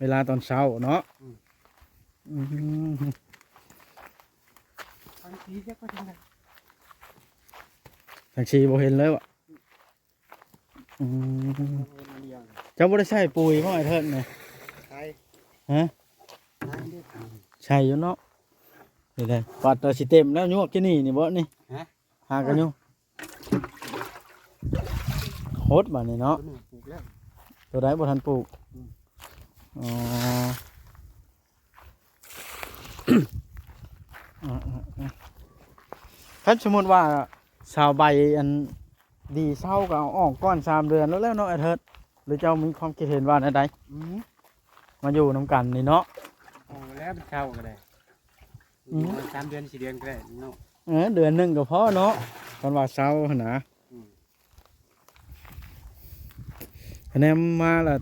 ເວລາຕອນເຊົ້າເນາະ. ອືມ ອືມ ທາງສີຈັກວ່າຈັ່ງໃດ ທາງສີບໍ່ເຫັນເລີຍວະ. ອືມ ເຈົ້າບໍ່ໄດ້ໃສ່ປຸຍບໍ່ ອ້າຍເທີດນີ້? ໃສ່ ຮະ? ໃສ່ຢູ່ເນາະ. ນີ້ແຫຼະ ປັດວ່າຊິເຕັມແລ້ວ ຍວກຢູ່ນີ້ ນີ້ບໍ່ນີ້? ຮະ? ຫາກັນຢູ່ ຫົດບາດນີ້ເນາະ. ໂຕນີ້ປູກແລ້ວ ໂຕໃດບໍ່ທັນປູກ? ອືມ ອໍ ອືມ ອືມ ອືມ ຄັນສົມມຸດວ່າຊາວໃບອັນດີເຊົາກໍເອົາອອກກ່ອນສາມເດືອນໂລດແລ້ວເນາະ ອ້າຍເທີດ ຫຼືເຈົ້າມີຄວາມຄິດເຫັນວ່າແນວໃດ? ອືມ ມາຢູ່ນຳກັນນີ້ເນາະ. ເອົາແລ້ວເຊົາກໍໄດ້ ອືມ ສາມເດືອນ ສີ່ເດືອນກໍໄດ້ເນາະ. ເອີ ເດືອນໜຶ່ງກໍພໍເນາະ ຄັນວ່າເຊົາຫັ້ນນະ. ອືມ ຄະແນນມາລະ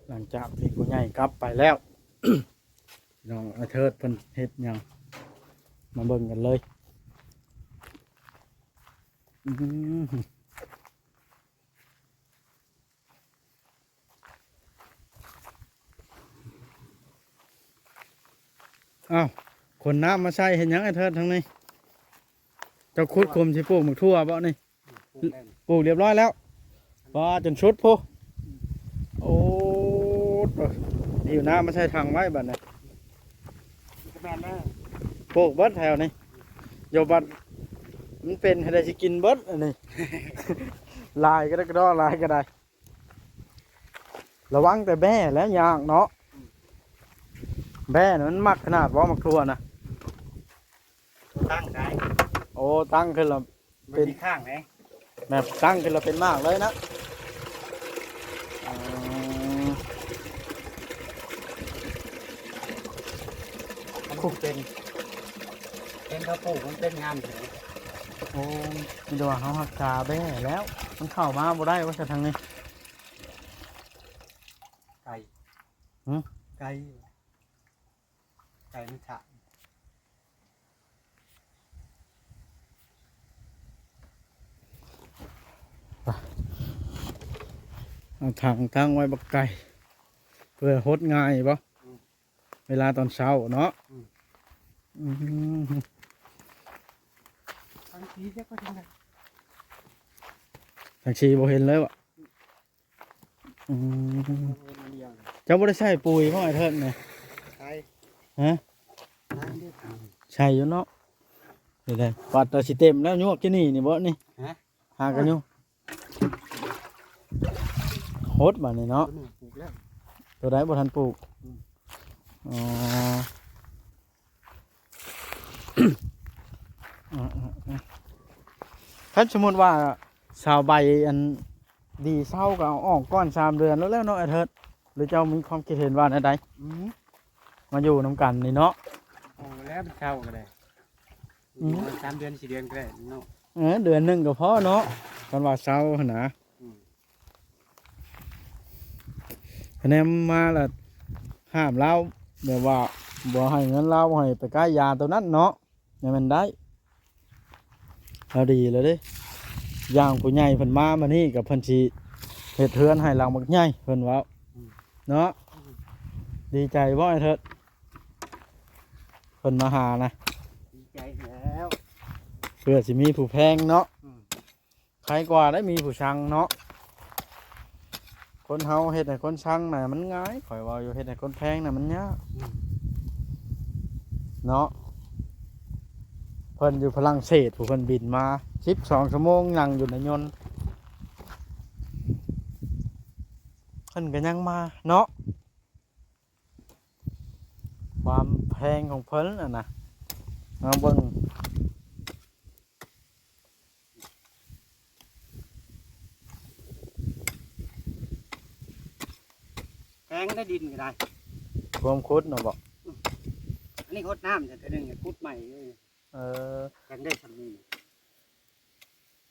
ຫຼັງຈາກທີ່ຜູ້ໃຫຍ່ກັບໄປແລ້ວ ພີ່ນ້ອງ ອ້າຍເທີດເພິ່ນເຮັດຫຍັງ ມາເບິ່ງກັນເລີຍ. ອືມ ອ້າວ ຂົນນ້ຳມາໃສ່ເຮັດຫຍັງ ອ້າຍເທີດ ທາງນີ້? ເຈົ້າຂຸດຂຸມຊິປູກໝາກຖົ່ວບໍ່ນີ້? ປູກແລ້ວ ປູກຮຽບຮ້ອຍແລ້ວ. ປາ ຈົນສຸດພຸ້ນ. ໂອ້ ຫິ້ວນ້ຳມາໃສ່ຖັງໄວ້ບາດນີ້. ແມ່ນແລ້ວ ປູກເບິດແຖວນີ້. ໂຍ ບັດມັນເປັນໃຫ້ໄດ້ຊິກິນເບິດອັນນີ້. ຫຼາຍກໍໄດ້ ກະດໍຫຼາຍກໍໄດ້. ລະວັງແຕ່ແບ້ແຫຼະຍາກເນາະ. ອືມ ແບ້ນະມັນມັກຂະໜາດບໍ່ ໝາກຖົ່ວນະ? ຕັ້ງໄດ້ ໂອ້ ຕັ້ງຂຶ້ນລະ ມັນ ເປັນ ມີຂ້າງເດ້ ແບບຕັ້ງຂຶ້ນລະເປັນໝາກເລີຍນະ. ອືມ ມັນເປັນ ເປັນເຂົາປູກ ມັນເປັນງາມເດ. ໂອ້ ມີແຕ່ວ່າເຮົາຮັກສາແບ້ແລ້ວ ມັນເຂົ້າມາບໍ່ໄດ້ວ່າຊະທາງນີ້. ໄກ່ ຫຶ? ໄກ່ ໄກ່ມັນຖາມ ເອົາຖັງຕັ້ງໄວ້ບັກໄກ່ ເພື່ອຫົດງ່າຍບໍ່? ອືມ ເວລາຕອນເຊົ້າເນາະ. ອືມ ອືມ ທາງສີຈັກວ່າຈັ່ງໃດ ທາງສີບໍ່ເຫັນເລີຍວະ. ອືມ ເຈົ້າບໍ່ໄດ້ໃສ່ປຸຍບໍ່ ອ້າຍເທີດນີ້? ໃສ່ ຮະ? ໃສ່ຢູ່ເນາະ. ນີ້ແຫຼະ ປັດວ່າຊິເຕັມແລ້ວ ຍວກຢູ່ນີ້ ນີ້ບໍ່ນີ້? ຮະ? ຫາກັນຢູ່ ຫົດບາດນີ້ເນາະ. ໂຕນີ້ປູກແລ້ວ ໂຕໃດບໍ່ທັນປູກ? ອືມ ອໍ ຄັນສົມມຸດວ່າຊາວໃບອັນດີເຊົາກໍເອົາອອກກ່ອນສາມເດືອນໂລດແລ້ວເນາະ ອ້າຍເທີດ ຫຼືເຈົ້າມີຄວາມຄິດເຫັນວ່າແນວໃດ? ອືມ ມາຢູ່ນຳກັນນີ້ເນາະ. ເອົາແລ້ວເຊົາກໍໄດ້ ອືມ ຢູ່ສາມເດືອນ ສີ່ເດືອນກໍໄດ້ເນາະ. ເອີ ເດືອນໜຶ່ງກໍພໍເນາະ ຄັນວ່າເຊົາຫັ້ນນະ. ອືມ ຄະແນນມາລະຫ້າມລາວ ແບບວ່າບໍ່ໃຫ້ເງິນລາວ ບໍ່ໃຫ້ໄປຄ້າຍຢາໂຕນັ້ນເນາະ ຍັງແມ່ນໄດ້ ລາວດີແລ້ວເດ້. ຢ່າງຜູ້ໃຫຍ່ເພິ່ນມາມື້ນີ້ກໍເພິ່ນຊິເຮັດເຮືອນໃຫ້ຫຼັງບັກໃຫຍ່ ເພິ່ນເວົ້າ ອືມ ເນາະ. ອືມ ດີໃຈບໍ່ ອ້າຍເທີດ ເພິ່ນມາຫານະ? ດີໃຈແລ້ວ ເພື່ອຊິມີຜູ້ແພງເນາະ. ອືມ ໄຄກວ່າໄດ້ມີຜູ້ຊັງເນາະ. ຄົນເຮົາເຮັດໃຫ້ຄົນຊັງນະມັນງ່າຍ ຂ້ອຍເວົ້າຢູ່ ເຮັດໃຫ້ຄົນແພງນະມັນຍາກ ອືມ ເນາະ. ເພິ່ນຢູ່ຝຣັ່ງເສດ ຜູ້ເພິ່ນບິນມາສິບສອງຊົ່ວໂມງ ນັ່ງຢູ່ໃນຍົນ ເພິ່ນກໍຍັງມາເນາະ. ຄວາມແພງຂອງເພິ່ນຫັ້ນນະ ມາເບິ່ງ ແພງໄດ້ດິນກໍໄດ້ ຄວາມຂຸດນະບໍ? ອືມ ອັນນີ້ຫົດນ້ຳເທື່ອໜຶ່ງ ຂຸດໃໝ່ເລີຍ. ເອີ ຈັ່ງໄດ້ຊ່ຳນີ້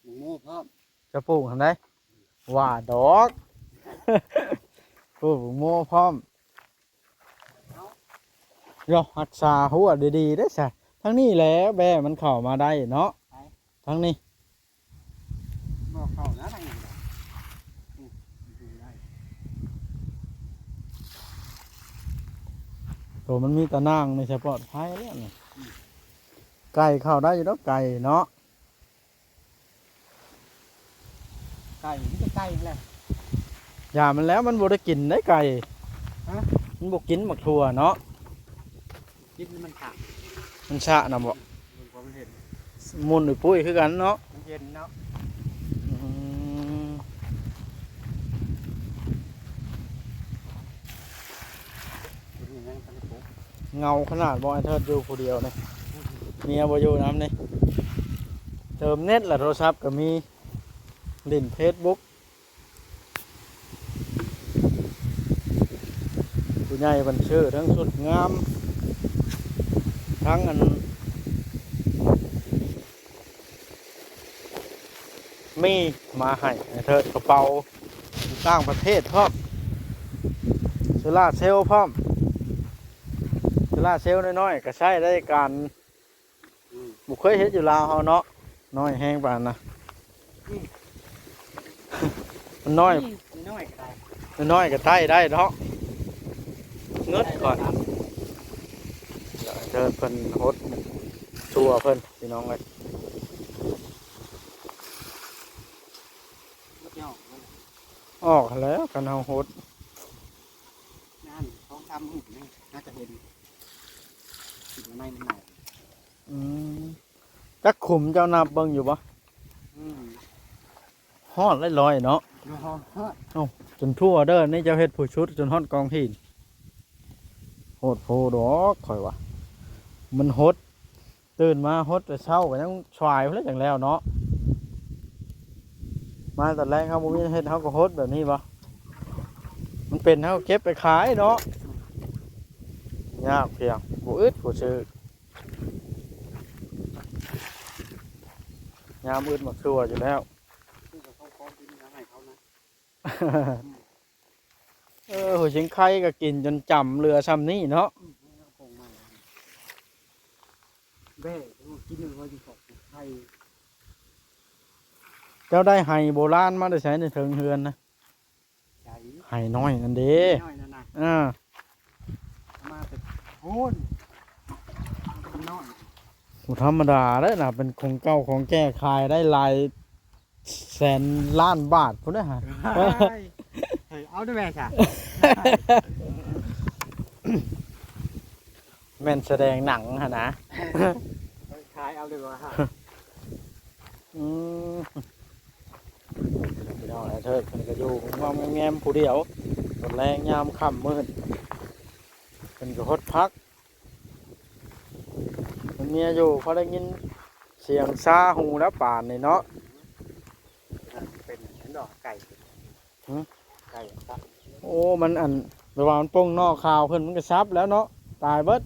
ໝາກໂມພ້ອມ ຈະປູກຫັ້ນໃດ? ຫວ່າດອກ ປູກໝາກໂມພ້ອມ. ເນາະ ຮັກສາຮົ້ວດີໆເດ້ຊະ. ທາງນີ້ແຫຼະແບ້ມັນເຂົ້າມາໄດ້ເນາະ ໄປ ທາງນີ້ ໂຕມັນມີຕານາງນີ້ ສະປອດໄພແລ້ວນີ້. ໄກ່ເຂົ້າໄດ້ຢູ່ດອກ ໄກ່ເນາະ. ໄກ່ ມີແຕ່ໄກ່ແຫຼະ. ຢ່າມັນແລ້ວ ມັນບໍ່ໄດ້ກິນໄດ໋ໄກ່. ຮະ? ມັນບໍ່ກິນໝາກຖົ່ວເນາະ. ກິນມັນຊະ ມັນຊະນຳບໍ? ມັນເຫັນ ໝຸ່ນອຸຍປຸ້ຍຄືກັນເນາະ. ມັນເຢັນເນາະ. ອືມ ເຫງົາຂະໜາດບໍ່ ອ້າຍເທີດຢູ່ຜູ້ດຽວນີ້. ເມຍບໍ່ຢູ່ນຳນີ້. ເຕີມເນັດລະ ໂທລະສັບກໍມີ ຫຼິ້ນເຟສບຸກ. ຜູ້ໃຫຍ່ເພິ່ນຊື້ທັງຊຸດງາມ ທັງອັນ ມີມາໃຫ້ ໃຫ້ເທີດກະເປົາ ຕ່າງປະເທດພ້ອມ ໂຊລາເຊວພ້ອມ. ໂຊລາເຊວນ້ອຍໆ ກໍໃຊ້ໄດ້ການ ອືມ ບໍ່ເຄີຍເຮັດຢູ່ລາວເຮົາເນາະ. ນ້ອຍແຮງປານນະ. ອືມ ມັນນ້ອຍ ອືມ ນ້ອຍກໍໄດ້ ນ້ອຍກໍໄຕ້ໄດ້ເນາະ. ເງິດກ່ອນ ໄດ້ ດຽວເດີນເພິ່ນຫົດທົ່ວເພິ່ນ ພີ່ນ້ອງເອີຍ. ມັນຊິອອກບໍ່? ອອກຫັ້ນແຫຼະ ຄັນເຮົາຫົດ. ນັ້ນ ສອງສາມມື້ນີ້ ໜ້າຈະເຫັນ ໃນມັນໃໝ່. ອືມ ຈັກຂຸມເຈົ້ານັບເບິ່ງຢູ່ບໍ່? ອືມ ຮອດຫຼາຍຮ້ອຍເນາະ. ຮອດ ເອົ້າ ຈົນທົ່ວເດີ ນີ້ເຈົ້າເຮັດຜູ້ຊຸດຈົນຮອດກອງຫີນ. ໂຫດໂພດອກ ຂ້ອຍວ່າ ມັນຫົດ ຕື່ນມາຫົດແຕ່ເຊົ້າກໍຍັງສວາຍພຸ້ນແຫຼະ ຈັ່ງແລ້ວເນາະ. ມາຕອນແລງເຮົາບໍ່ມີເຮັດ ເຮົາກໍຫົດແບບນີ້ບໍ່? ມັນເປັນ ເຮົາເກັບໄປຂາຍເນາະ. ຍາກພຽງ ບໍ່ອຶດຜູ້ຊື້. ຍາມອຶດໝາກຖົ່ວຢູ່ແລ້ວ. ເອີ ຫົວຊິງໄຄກໍກິນຈົນຈຳເຫຼືອຊ່ຳນີ້ເນາະ. ແບ້ກິນເລີຍວ່າຊິຂອບໄຄ. ເຈົ້າໄດ້ໄຫໂບລານມາແຕ່ໃສໃນເທິງເຮືອນນະ? ໄຫນ້ອຍນັ້ນເດ້. ໄຫນ້ອຍນັ້ນນະ. ເອີ ເອົາມາແຕ່ໂພນ ນ້ອຍ ບໍ່ທຳມະດາເດ້ນະ ເປັນຂອງເກົ່າຂອງແກ່ ຂາຍໄດ້ຫຼາຍແສນລ້ານບາດພຸ້ນເດ້. ເອົາໄດ້ແມ່ຊະ ແມ່ນສະແດງໜັງຫັ້ນນະ. ຂາຍເອົາເລີຍວ່າ. ອືມ ພີ່ນ້ອງ ອ້າຍເທີດເພິ່ນກໍຢູ່ງອມແງມຜູ້ດຽວ ຕອນແລງຍາມຄ່ຳມືດ ເພິ່ນກໍຫົດຜັກ. ມັນເມຍຢູ່ ພໍໄດ້ຍິນສຽງຊາຫູແລ້ວປານນີ້ເນາະ. ເປັນເຫັນດອກໄກ່ ຫື? ໄກ່ສັບ. ໂອ້ ມັນອັນ ແບບວ່າມັນປົ່ງໜໍ່ຂາວຂຶ້ນ ມັນກໍສັບແລ້ວເນາະ ຕາຍເບິດ.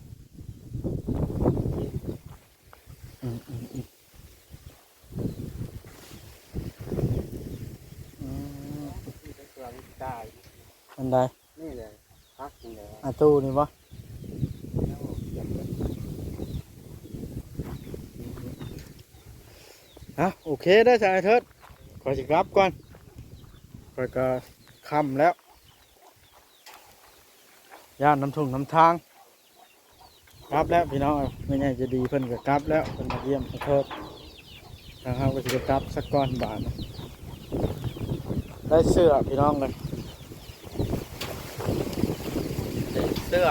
ອືມ ອືມ ອືມ ອືມ ອັນໃດ? ນີ້ແຫຼະ ຜັກນີ້ແຫຼະ ອາຕູ້ນີ້ບໍ່? ຮະ ໂອເຄເດີ ອ້າຍເທີດ ຂ້ອຍຊິກັບກ່ອນ ຂ້ອຍກໍຄ່ຳແລ້ວ ຢ້ານນຳທົ່ງນຳທາງ. ກັບແລ້ວພີ່ນ້ອງເອີຍ ແມ່ໃຫຍ່ໃຈດີເພິ່ນກໍກັບແລ້ວ ເພິ່ນມາຢ້ຽມຂອໂທດ. ທາງເຮົາກໍຊິໄດ້ກັບສາກ່ອນບາດນີ້. ໄດ້ເສື້ອພີ່ນ້ອງເອີຍ ໄດ້ເສື້ອ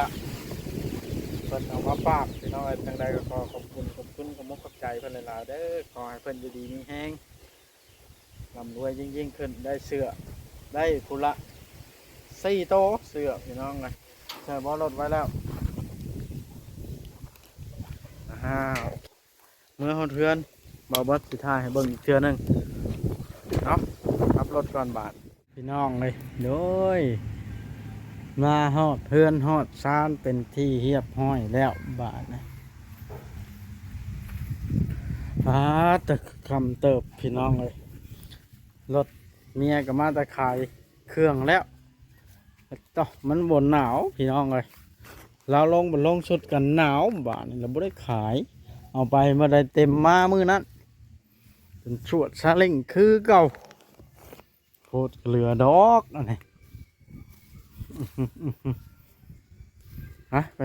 ເພິ່ນເອົາມາຝາກພີ່ນ້ອງເອີຍ. ຈັ່ງໃດກໍຂໍຂອບຄຸນ ຂອບຄຸນ ຂອບມຸກຂອບໃຈເພິ່ນຫຼາຍໆເດີ. ຂໍໃຫ້ເພິ່ນຢູ່ດີມີແຮງ ລ່ຳລວຍຍິ່ງໆຂຶ້ນ ໄດ້ເສື້ອ ໄດ້ຜູ້ລະສີ່ໂຕເສື້ອພີ່ນ້ອງເອີຍ. ໃສ່ເບາະລົດໄວ້ແລ້ວ ອ້າວ ເມືອຮອດເຮືອນ ບ່າວບອດຊິຖ່າຍໃຫ້ເບິ່ງອີກເທື່ອໜຶ່ງເນາະ. ຂັບລົດກ່ອນບາດ ພີ່ນ້ອງເອີຍ ໂດຍ ມາຮອດເຮືອນຮອດຊານເປັນທີ່ຮຽບຮ້ອຍແລ້ວບາດນີ້. ອາ ແຕ່ຄ່ຳເຕີບພີ່ນ້ອງເອີຍ ລົດເມຍກໍມາແຕ່ຂາຍເຄື່ອງແລ້ວ. ເອີ ມັນບໍ່ໜາວພີ່ນ້ອງເອີຍ ລາວລົງ ບໍ່ລົງຊຸດກັນໜາວ ບາດນີ້ລະບໍ່ໄດ້ຂາຍ. ເອົາໄປມື້ໃດເຕັມມາມື້ນັ້ນ ເປັນຊວດຊາເລັ້ງຄືເກົ່າ. ໂພດເຫຼືອດອກອັນນີ້. ຮະ ໄປ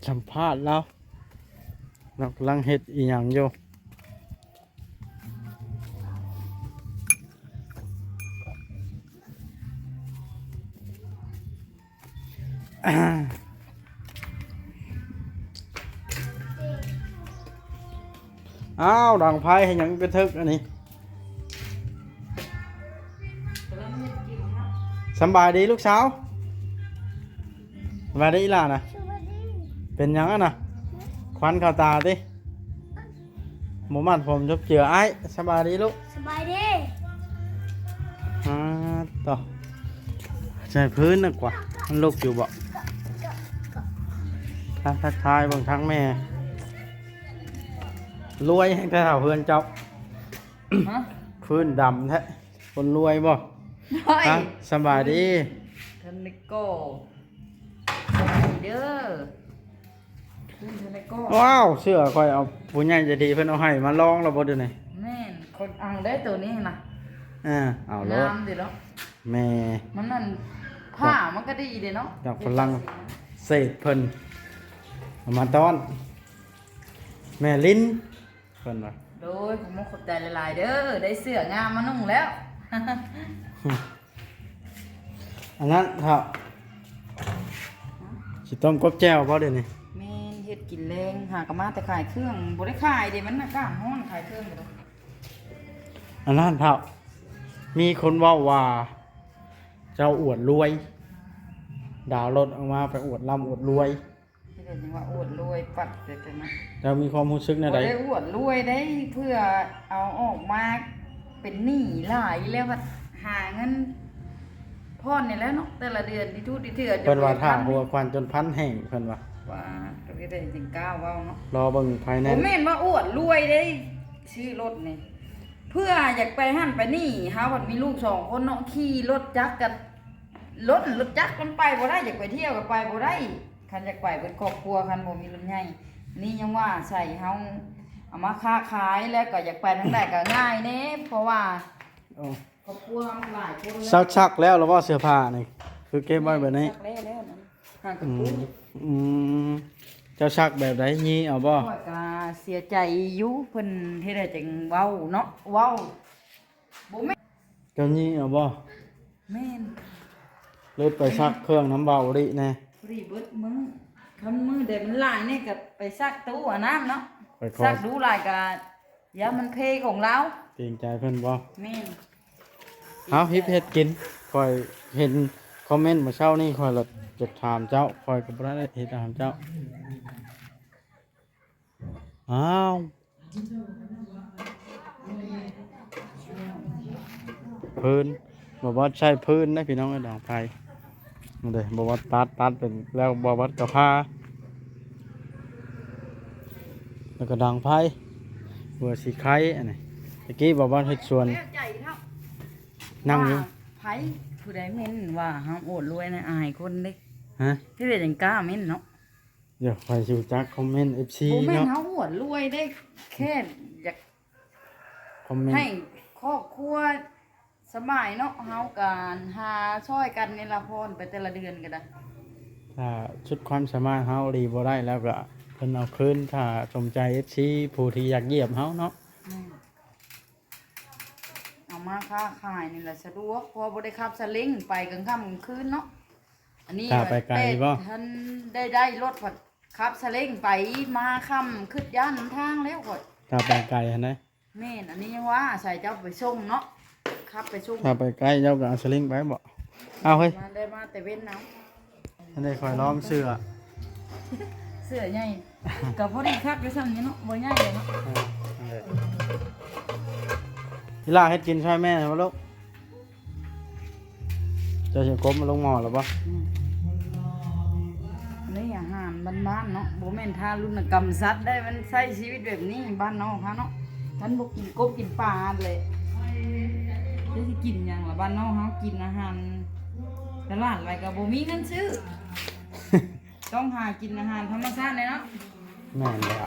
ສຳພາດລາວ ລາວກຳລັງເຮັດອີ່ຫຍັງຢູ່. ອ້າວ ດັງໄຟເຮັດຫຍັງໄປເຖິກອັນນີ້? ສຳບາຍດີລູກສາວ? ສະບາຍດີອີ່ຫຼ້ານະ? ສະບາຍດີ. ເປັນຫຍັງຫັ້ນນະ? ຄວັນເຂົ້າຕາຕິ? ບໍ່ມັດຜົມຈົບເຈືອອ້າຍ. ສະບາຍດີລູກ. ສະບາຍດີ. ອາ ຕໍ່ ໃສ່ພື້ນນະກວ່າ ມັນລົກຢູ່ບໍ່? ທັກ ທັກທາຍເບິ່ງທາງແມ່. ລວຍແຮງແທ້ເຮືອນເຈົ້າ. ຮະ? ພື້ນດຳແທ້. ຄົນລວຍບໍ່? ຮະ? ສະບາຍດີ. ທ່ານນິໂກ ສະບາຍດີເດີ. ຂຶ້ນເທື່ອໃດກໍ ວ້າວ ເສື້ອຂ້ອຍເອົາ ຜູ້ໃຫຍ່ໃຈດີເພິ່ນເອົາໃຫ້ມາລອງແລ້ວບໍ່ດຽວນີ້? ແມ່ນ ຂ້ອຍເອົາໄດ້ໂຕນີ້ນະ. ເອີ ເອົາໂລດ ງາມດີເນາະ. ແມ່ ມັນນັ້ນ ຜ້າມັນກໍດີເດ້ເນາະ. ຈາກຝຣັ່ງເສດເພິ່ນເອົາມາຕ້ອນ ແມ່ລິນ ເພິ່ນວ່າ. ໂດຍ ຂໍມຸກຂອບໃຈຫຼາຍໆເດີ ໄດ້ເສື້ອງາມມານຸ່ງແລ້ວ. ອັນນັ້ນເຖົ້າ ຊິຕົ້ມກົບແຈ່ວບໍ່ດຽວນີ້? ແມ່ນ ເຮັດກິນແລງ ຫາກໍມາແຕ່ຂາຍເຄື່ອງ ບໍ່ໄດ້ຂາຍເດ້ ມັນອາກາດຮ້ອນ ຂາຍເຄື່ອງກໍໄດ້. ອັນນັ້ນເຖົ້າ ມີຄົນເວົ້າວ່າເຈົ້າອວດລວຍ ດາວລົດອອກມາໄປອວດລ່ຳອວດລວຍ. ເຮັດຫຍັງວ່າອວດລວຍປັດແຕ່ນັ້ນ. ເຈົ້າມີຄວາມຮູ້ສຶກແນວໃດ? ບໍ່ໄດ້ອວດລວຍໄດ໋ ເພື່ອເອົາອອກມາເປັນໜີ້ຫຼາຍແລ້ວ ຫາເງິນຜ່ອນນີ້ແຫຼະເນາະ ແຕ່ລະເດືອນ ທີ່ທຸທີ່ເຖືອ. ເພິ່ນວ່າຖ້າຫົວຄວັນຈົນພັນແຫ້ງ ເພິ່ນວ່າ. ວ່າ ກໍເຮັດໄດ້ຈັ່ງກ້າເວົ້າເນາະ ລໍເບິ່ງພາຍໃນ. ບໍ່ແມ່ນວ່າອວດລວຍເດ້ ຊື້ລົດນີ້ ເພື່ອຢາກໄປຫັ້ນໄປນີ້. ເຮົາພັດມີລູກສອງຄົນເນາະ ຂີ່ລົດຈັກກັນ ລົດ ລົດຈັກມັນໄປບໍ່ໄດ້ ຢາກໄປທ່ຽວກໍໄປບໍ່ໄດ້. ຄັນຢາກໄປເບິດຄອບຄົວ ຄັນບໍ່ມີລົດໃຫຍ່. ນີ້ຍັງວ່າໃສ່ເຮົາເອົາມາຄ້າຂາຍ ແລ້ວກໍຢາກໄປທາງໃດກໍງ່າຍແດ່ ເພາະວ່າ ໂອ້ ຄອບຄົວເຮົາມັນຫຼາຍຄົນແລ້ວ. ຊັກ ຊັກແລ້ວລະບໍ່ເສື້ອຜ້ານີ້? ຄືເກັບໄວ້ແບບນີ້. ຊັກແລ້ວ ແລ້ວນັ້ນ ຫາກະປຸ້ງ. ອືມ ອືມ ເຈົ້າຊັກແບບໃດ? ຢີ້ເອົາບໍ່? ຂ້ອຍກະເສຍໃຈຢູ່ ເພິ່ນເຮັດໃຫ້ຈັ່ງເວົ້າເນາະ ເວົ້າ ບໍ່ແມ່ນ ເຈົ້າຢີ້ເອົາບໍ່? ແມ່ນ ເລີຍໄປຊັກເຄື່ອງນຳເບົາລິແດ່. ພໍດີເບິດມື້ ຄັນມື້ໃດມັນຫຼາຍນີ້ກໍໄປຊັກຕູ້ອາບນ້ຳເນາະ. ໄປຂໍ ຊັກດູຫຼາຍກໍຢ້ານມັນເພຂອງລາວ. ເກງໃຈເພິ່ນບໍ່? ແມ່ນ. ເອົາ ຮີບເຮັດກິນ ຂ້ອຍເຫັນຄອມເມັນມື້ເຊົ້ານີ້ ຂ້ອຍລະຈະຖາມເຈົ້າ ຂ້ອຍກໍບໍ່ໄດ້ເຮັດຖາມເຈົ້າ. ອ້າວ ຟືນ ບໍ່ບອດໃຊ້ຟືນເດ້ພີ່ນ້ອງເອີຍ ດັງໄຟເດ້. ບໍ່ບອດຕັດ ຕັດເປັນແລ້ວ ບໍ່ບອດກໍຜ່າ ແລ້ວກໍດັງໄຟ ເພື່ອຊິໄຄອັນນີ້. ຕະກີ້ບໍ່ບອດເຮັດສວນ ແລ້ວໃຈເນາະ ນັ່ງຢູ່ ວ່າໃຜ ຜູ້ໃດເມັ້ນວ່າເຮົາອວດລວຍນະ ອາຍຄົນເດ້. ຮະ? ເຮັດຈັ່ງກ້າເມັ້ນເນາະ. ດຽວຂ້ອຍຊິຮູ້ຈັກຄອມເມັນເອັຟຊີ ບໍ່ແມ່ນ ເນາະ ເຮົາອວດລວຍເດ້ ແຄ່ຢາກຄອມເມັນໃຫ້ຄອບຄົວສະບາຍເນາະ ເຮົາກະຫາຊ່ອຍກັນນີ້ລະ ຜ່ອນໄປແຕ່ລະເດືອນກໍໄດ້. ຖ້າສຸດຄວາມສາມາດເຮົາລີບໍ່ໄດ້ແລ້ວກະເພິ່ນເອົາຄືນ ຖ້າສົມໃຈເອັຟຊີຜູ້ທີ່ຢາກຢຽບເຮົາເນາະ. ແມ່ນ. ເອົາມາຄ້າຂາຍນີ້ລະສະດວກ ເພາະບໍ່ໄດ້ຂັບສາເລັງໄປກາງຄ່ຳກາງຄືນເນາະ. ອັນນີ້ຖ້າໄປໄກບໍ່ ທັນໄດ້ ໄດ້ລົດ ພັດຂັບສາເລັງໄປມາຄ່ຳ ຄຶດຢ້ານນຳທາງແລ້ວຂ້ອຍ. ຖ້າໄປໄກຫັ້ນໃດ໋. ແມ່ນ ອັນນີ້ຍັງວ່າອາໄສເຈົ້າໄປສົ່ງເນາະ ຂັບໄປສົ່ງ. ຖ້າໄປໄກເຈົ້າກໍເອົາສາເລັງໄປບໍ? ເອົາເຮີ້ຍ ມາໄດ້ມາແຕ່ເວັນເອົາ. ອັນນີ້ຂ້ອຍລອງເສື້ອ ເສື້ອໃຫຍ່ ກໍພໍດີຄັກຢູ່ຊ່ຳນີ້ເນາະ ບໍ່ໃຫຍ່ເນາະ. ເອີ ນັ້ນແຫຼະ. ອີ່ຫຼ້າເຮັດກິນຊ່ອຍແມ່ບໍ່ລູກ? ເຈົ້າຊິກົບມາລົງໝໍ້ແລ້ວບໍ່? ອືມ ນີ້ອາຫານບ້ານໆເນາະ ບໍ່ແມ່ນທາລຸນນະກຳສັດໄດ໋ ມັນໃຊ້ຊີວິດແບບນີ້ ບ້ານນອກເຮົາເນາະ. ຄັນບໍ່ກິນກົບກິນປາຫັ້ນແຫຼະ ຈະຊິກິນຫຍັງລະ? ບ້ານນອກເຮົາກິນອາຫານຕະຫຼາດໄວກໍບໍ່ມີເງິນຊື້ ຕ້ອງຫາກິນອາຫານທຳມະຊາດແຫຼະເນາະ. ແມ່ນແລ້ວ.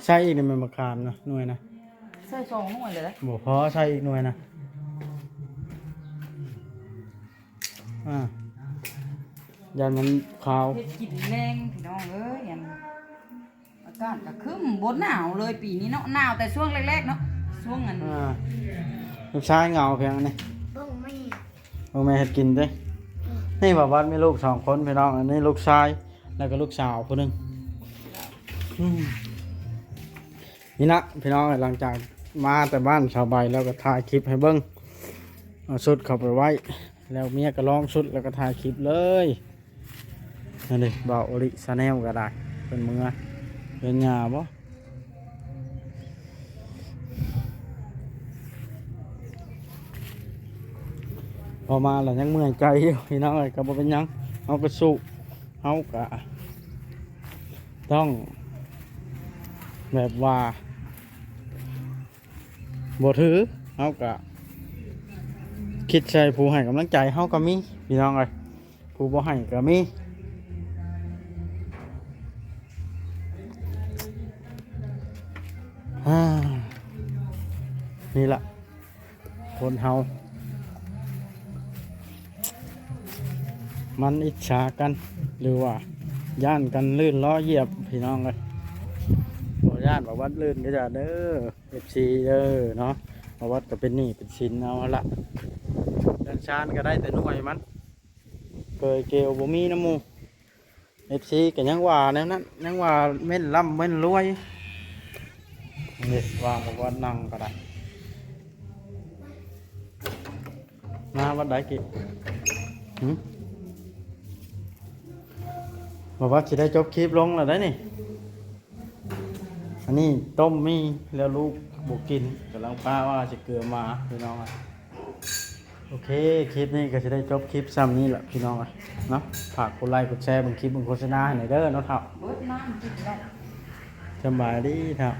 ໃສ່ອີກໄດ້ແມ່ນ ໝາກຂາມນະ ໜ່ວຍນະ? ໃສ່ສອງໜ່ວຍເລີຍ. ບໍ່ພໍ ໃສ່ອີກໜ່ວຍນະ. ອ່າ ຢ້ານມັນຄາວ ເຮັດກິນແລງພີ່ນ້ອງເອີຍ. ອັນ ອາກາດກໍຄຶ້ມ ບໍ່ໜາວເລີຍປີນີ້ເນາະ ໜາວແຕ່ຊ່ວງແລກໆເນາະ ຊ່ວງນັ້ນ ອ່າ ລູກຊາຍເຫງົາພຽງອັນນີ້ ເບິ່ງແມ່ ເບິ່ງແມ່ເຮັດກິນເດ້. ນີ້ ບ່າວວັດມີລູກສອງຄົນພີ່ນ້ອງ ອັນນີ້ລູກຊາຍ ແລ້ວກໍລູກສາວຜູ້ໜຶ່ງ. ອືມ ນີ້ນະພີ່ນ້ອງ ຫຼັງຈາກມາແຕ່ບ້ານສາວໃບແລ້ວກໍຖ່າຍຄລິບໃຫ້ເບິ່ງ ເອົາຊຸດເຂົ້າໄປໄວ້ ແລ້ວເມຍກໍລອງຊຸດ ແລ້ວກໍຖ່າຍຄລິບເລີຍ. ນັ້ນເດ້ ບ່າວໂອລິຊາແນລກໍໄດ້ ເພິ່ນເມືອເຮືອນຍ່າບໍ? ພໍມາແລ້ວຍັງເມື່ອຍໃຈຢູ່ພີ່ນ້ອງເອີຍ ກໍບໍ່ເປັນຫຍັງ ເຮົາກໍສູ້ ເຮົາກໍຕ້ອງແບບວ່າ ບໍ່ຖື ເຮົາກະຄິດໃສ່ຜູ້ໃຫ້ກຳລັງໃຈເຮົາກໍມີພີ່ນ້ອງເອີຍ ຜູ້ບໍ່ໃຫ້ກໍມີ. ອ່າ ນີ້ລະ ຄົນເຮົາມັນອິດສາກັນ ຫຼືວ່າຢ້ານກັນລື່ນລໍ້ຢຽບພີ່ນ້ອງເອີຍ. ບໍ່ຢ້ານວ່າວັດລື່ນກໍຢ່າເດີ ເອັຟຊີເດີເນາະ ປະຫວັດກໍເປັນໜີ້ເປັນສິນເອົາຫັ້ນລະ ເຮືອນຊານກໍໄດ້ແຕ່ໜ່ວຍມັນ ເປີຍເກວບໍ່ມີນຳໝູ່ ເອັຟຊີກໍຍັງວ່າແນວນັ້ນ ຍັງວ່າເມ່ນລ່ຳເມ່ນລວຍ. ນີ້ວ່າປະຫວັດນັ່ງກໍໄດ້ ມາວັດໃດກີ້ ຫື ບອກວ່າຊິໄດ້ຈົບຄລິບລົງແລ້ວໄດ໋ນີ້. ອັນນີ້ຕົ້ມໝີ່ແລ້ວລູກບໍ່ກິນ ກຳລັງປາວ່າຊິເກືອໝາພີ່ນ້ອງ. ໂອເຄ ຄລິບນີ້ກໍຊິໄດ້ຈົບຄລິບຊ່ຳນີ້ແຫຼະພີ່ນ້ອງເນາະ. ຝາກກົດໄລກົດແຊເບິ່ງຄລິບເບິ່ງໂຄສະນາໃຫ້ແດ່ເດີເນາະເຖົ້າ. ເບິດນ້ຳກິນແລ້ວ. ສະບາຍດີເຖົ້າ.